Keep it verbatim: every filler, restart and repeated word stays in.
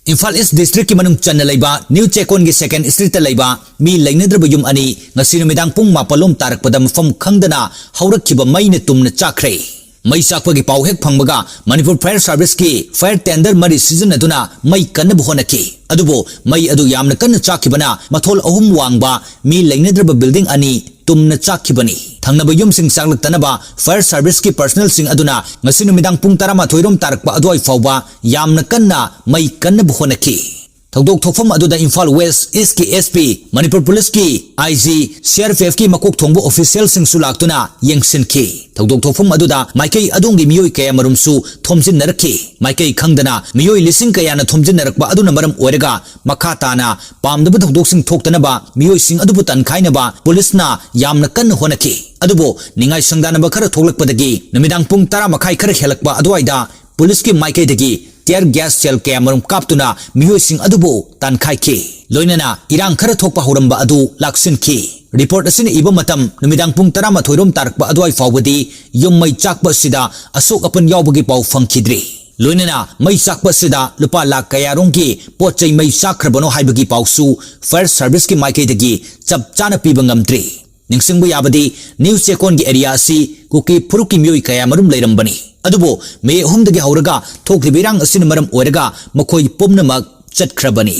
ꯏꯝꯐꯥꯜ ꯏꯁ ꯗꯤꯁꯇ꯭ꯔꯤꯛꯀꯤ ꯃꯅꯨꯡ ꯆꯟꯅ ꯂꯩꯕ ꯅ꯭ꯌꯨ ꯆꯦꯀꯣꯟꯒꯤ ꯁꯦꯀꯦꯟ ꯁ꯭ꯇ꯭ꯔꯤꯠꯇ ꯂꯩꯕ ꯃꯤ ꯂꯩꯅꯗ꯭ꯔꯕ ꯌꯨꯝ ꯑꯅꯤ ꯉꯁꯤ ꯅꯨꯃꯤꯗꯥꯡ ꯄꯨꯡ ꯃꯥꯄꯜ ꯂꯣꯝ ꯇꯥꯔꯛꯄꯗ ꯃꯐꯝ ꯈꯪꯗꯅ ꯍꯧꯔꯛꯈꯤꯕ ꯃꯩꯅ ꯇꯨꯝꯅ ꯆꯥꯛꯈ꯭ꯔꯦ꯫ ꯃꯩ ꯆꯥꯛꯄꯒꯤ ꯄꯥꯎ ꯍꯦꯛ ꯐꯪꯕꯒ ꯃꯅꯤꯄꯨꯔ ꯐꯥꯌꯔ ꯁꯥꯔꯚꯤꯁꯀꯤ ꯐꯥꯌꯔ ꯇꯦꯟꯗꯔ ꯃꯔꯤ ꯁꯤꯖꯤꯟꯅꯗꯨꯅ ꯃꯩ ꯀꯟꯅꯕ ꯍꯣꯠꯅꯈꯤ꯫ ꯑꯗꯨꯕꯨ ꯃꯩ ꯑꯗꯨ ꯌꯥꯝꯅ ꯀꯟꯅ ꯆꯥꯛꯈꯤꯕꯅ ꯃꯊꯣꯜ ꯑꯍꯨꯝ ꯋꯥꯡꯕ ꯃꯤ ꯂꯩꯅꯗ꯭ꯔꯕ ꯕꯤꯜꯗꯤꯡ ꯑꯅꯤ ꯇꯨꯝꯅ ꯆꯥꯛꯈꯤꯕꯅꯤ꯫ ꯊꯪꯅꯕ ꯌꯨꯝꯁꯤꯡ ꯆꯥꯛꯂꯛꯇꯅꯕ ꯐꯥꯌꯔ ꯁꯥꯔꯚꯤꯁꯀꯤ ꯄꯔꯁꯅꯦꯜꯁꯤꯡ ꯑꯗꯨꯅ ꯉꯁꯤ ꯅꯨꯃꯤꯗꯥꯡ ꯄꯨꯡ ꯇꯔꯥꯃꯥꯊꯣꯏ ꯔꯣꯝ ꯇꯥꯔꯛꯄ ꯑꯗꯨꯋꯥꯏ ꯐꯥꯎꯕ ꯌꯥꯝꯅ ꯀꯟꯅ ꯃꯩ ꯀꯟꯅꯕ ꯍꯣꯠꯅꯈꯤ꯫ ꯊꯧꯗꯣꯛ ꯊꯣꯛꯐꯝ ꯑꯗꯨꯗ ꯏꯝꯐꯥꯜ ꯋꯦꯁ ꯏꯁꯀꯤ ꯑꯦꯁ ꯄꯤ, ꯃꯅꯤꯄꯨꯔ ꯄꯨꯂꯤꯁꯀꯤ ꯑꯥꯏ ꯖꯤ, ꯁꯤ ꯑꯥꯔ ꯄꯤ ꯑꯦꯐꯀꯤ ꯃꯀꯣꯛ ꯊꯣꯡꯕ ꯑꯣꯐꯤꯁꯤꯌꯦꯜꯁꯤꯡꯁꯨ ꯂꯥꯛꯇꯨꯅ ꯌꯦꯡꯁꯤꯟꯈꯤ꯫ ꯊꯧꯗꯣꯛ ꯊꯣꯛꯐꯝ ꯑꯗꯨꯗ ꯃꯥꯏꯀꯩ ꯑꯗꯣꯝꯒꯤ ꯃꯤꯑꯣꯏ ꯀꯌꯥ ꯃꯔꯨꯝꯁꯨ ꯊꯣꯝꯖꯤꯟꯅꯔꯛꯈꯤ꯫ ꯃꯥꯏꯀꯩ ꯈꯪꯗꯅ ꯃꯤꯑꯣꯏ ꯂꯤꯁꯤꯡ ꯀꯌꯥꯅ ꯊꯣꯝꯖꯤꯟꯅꯔꯛꯄ ꯑꯗꯨꯅ ꯃꯔꯝ ꯑꯣꯏꯔꯒ ꯃꯈꯥ ꯇꯥꯅ ꯄꯥꯝꯗꯕ ꯊꯧꯗꯣꯛꯁꯤꯡ ꯊꯣꯛꯇꯅꯕ ꯃꯤꯑꯣꯏꯁꯤꯡ ꯑꯗꯨꯕꯨ ꯇꯥꯟꯈꯥꯏꯅꯕ ꯄꯨꯂꯤꯁꯅ ꯌꯥꯝꯅ ꯀꯟꯅ ꯍꯣꯠꯅꯈꯤ꯫ ꯑꯗꯨꯕꯨ ꯅꯤꯡꯉꯥꯏ ꯁꯪꯗꯥꯅꯕ ꯈꯔ ꯊꯣꯛꯂꯛꯄꯗꯒꯤ ꯅꯨꯃꯤꯗꯥꯡ ꯄꯨꯡ ꯇꯔꯥ ꯃꯈꯥꯏ ꯈꯔ ꯍꯦꯜꯂꯛꯄ ꯑꯗꯨꯋꯥꯏꯗ ꯄꯨꯂꯤꯁꯀꯤ ꯃꯥꯏꯀꯩꯗꯒꯤ tear gas shell ꯀꯌꯥ ꯃꯔꯨꯝ ꯀꯥꯞꯇꯨꯅ ꯃꯤꯑꯣꯏꯁꯤꯡ ꯑꯗꯨꯕꯨ ꯇꯥꯟꯈꯥꯏꯈꯤ꯫ ꯂꯣꯏꯅꯅ ꯏꯔꯥꯡ ꯈꯔ ꯊꯣꯛꯄ ꯍꯧꯔꯝꯕ ꯑꯗꯨ ꯂꯥꯛꯁꯤꯟꯈꯤ꯫ ꯔꯤꯄꯣꯔꯠ ꯑꯁꯤꯅ ꯏꯕ ꯃꯇꯝ ꯅꯨꯃꯤꯗꯥꯡ ꯄꯨꯡ ꯇꯔꯥꯃꯥꯊꯣꯏ ꯔꯣꯝ ꯇꯥꯔꯛꯄ ꯑꯗꯨꯋꯥꯏ ꯐꯥꯎꯕꯗꯤ ꯌꯨꯝ ꯃꯩ ꯆꯥꯛꯄ ꯑꯁꯤꯗ ꯑꯁꯣꯛ ꯑꯄꯟ ꯌꯥꯎꯕꯒꯤ ꯄꯥꯎ ꯐꯪꯈꯤꯗ꯭ꯔꯤ꯫ ꯂꯣꯏꯅꯅ ꯃꯩ ꯆꯥꯛꯄ ꯑꯁꯤꯗ ꯂꯨꯄꯥ ꯂꯥꯈ ꯀꯌꯥꯔꯣꯝꯒꯤ ꯄꯣꯠ ꯆꯩ ꯃꯩ ꯆꯥꯛꯈ꯭ꯔꯕꯅꯣ ꯍꯥꯏꯕꯒꯤ ꯄꯥꯎꯁꯨ ꯐꯥꯌꯔ ꯁꯥꯔꯚꯤꯁꯀꯤ ꯃꯥꯏꯀꯩꯗꯒꯤ ꯆꯞ ꯆꯥꯅ ꯄꯤꯕ ꯉꯝꯗ꯭ꯔꯤ꯫ ꯅꯤꯡꯁꯤꯡꯕ ꯌꯥꯕꯗꯤ ꯅ꯭ꯌꯨ ꯆꯦꯀꯣꯟꯒꯤ ꯑꯦꯔꯤꯌꯥ ꯑꯁꯤ ꯀꯨꯀꯤ ꯐꯨꯔꯨꯞꯀꯤ ꯃꯤꯑꯣꯏ ꯀꯌꯥ ꯃꯔꯨꯝ ꯂꯩꯔꯝꯕꯅꯤ꯫ ꯑꯗꯨꯕꯨ ꯃꯦ ꯑꯍꯨꯝꯗꯒꯤ ꯍꯧꯔꯒ ꯊꯣꯛꯂꯤꯕ ꯏꯔꯥꯡ ꯑꯁꯤꯅ ꯃꯔꯝ ꯑꯣꯏꯔꯒ ꯃꯈꯣꯏ ꯄꯨꯝꯅꯃꯛ ꯆꯠꯈ꯭ꯔꯕꯅꯤ꯫